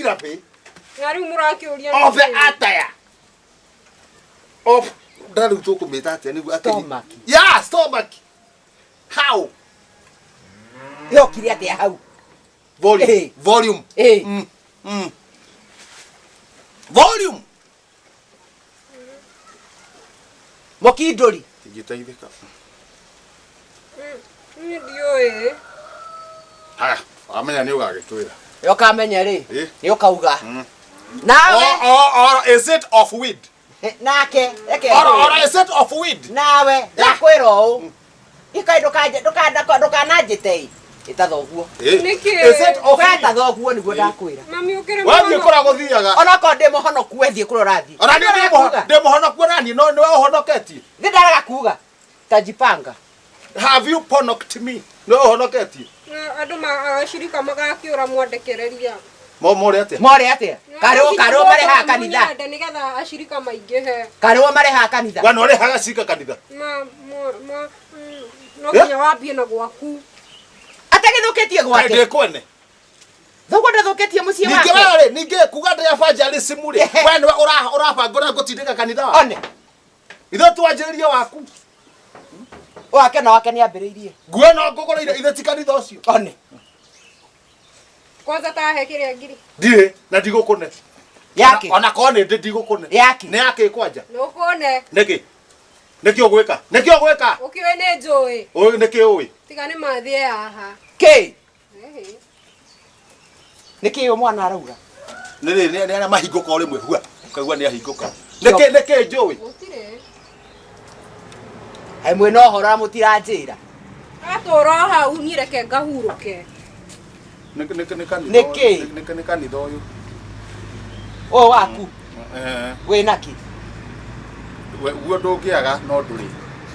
Geography Na rĩu mũrakĩũria of the nĩkĩ? attire of ndarĩu tũkũmĩta atĩa nĩguo atĩ Stomach. Yeah, stomach. How? Yokire atĩa hau? Volume. Eh. Volume. Eh. Volume. Mũkindũri. Ingĩteithĩka. Niĩ ndiũĩ. Haya, wamenya nĩ ũgagĩtwĩra. Ũkamenya rĩ, Eh. nĩ ũkauga. Nawe Or is it of weed? nake reke Or, ngwĩre. or is it of weed? Nawe ndakwĩra ũũ. Ikai ndũkananjĩte ĩ. Ĩta thoguo. Eh. Nĩkĩ? Is it of Weta weed? thoguo nĩguo ndakwĩra. Mami ũkĩrĩ Wathiĩ mũhonoku. kũrĩa gũthiaga. Onokorwo ndĩ mũhonoku we thiĩ kũrĩa ũrathiĩ. Ona niĩ Ndĩrarega kuga. ndĩ mũhonoku ona niĩ no nĩwe ũhonoketie. Nĩ ndarega kuga. Tajipanga. Have you ponoked me? Nĩwe ũhonoketie. Na andũ ma ashirika magakĩũra mwandekereria. Mo more atĩa? More atĩa? Karĩo karĩo marehaga kanitha. Mũnyende nĩgetha ashirika maingĩhe. Karĩo marehaga kanitha. Wana ũrehaga cika kanitha. Ma mo ma no nginya wambie na gwaku. Atagĩthũkĩtie Kaĩ gwake. ndĩ kwene. Thoguo ndathũkĩtie mũciĩ Ningĩ wake. wewe rĩ, ningĩ kuga ndĩ evangelism rĩ, Ehe. we nĩwe ũrabanga ũrĩa ngũtindĩka kanitha waku. One. Ithuĩ twanjĩrĩrie waku. Wake na wake nĩambĩrĩirie. Nguo ĩno ngũgũrĩire ithe ti kanitha ũcio. One. Kwanza tahe kĩrĩa ngiri. Ndirĩ na ndigũkũne. Yake. Ona korwo nĩ ndĩ ndigũkũne. Yake. Nĩ yake kwanja. Nũkũne. Nĩkĩ? Nĩkĩ ũgwĩka? Nĩkĩ ũgwĩka? Ũkĩũĩ nĩ njũĩ. Ũĩ nĩkĩ ũĩ? Tiga nĩ mathiĩ haha. Kĩ? Ehe. Nĩkĩ ũyũ mwana arauga? Nĩ rĩ nĩ arĩa mahingũka o rĩmwe hua. Ũkaigua nĩ ahingũka. Nĩkĩ nĩkĩ njũĩ? Gũtirĩ. Hai mwĩna ũhoro na mũtiranjĩra. Atũra o hau niĩ reke ngahurũke. Nĩ nĩ nĩ kanitha. Nĩkĩ? Nĩ nĩ kanitha ũyũ. Ũyũ waku Eh. wĩna kĩ? Guo ndũngĩaga no ndũrĩ.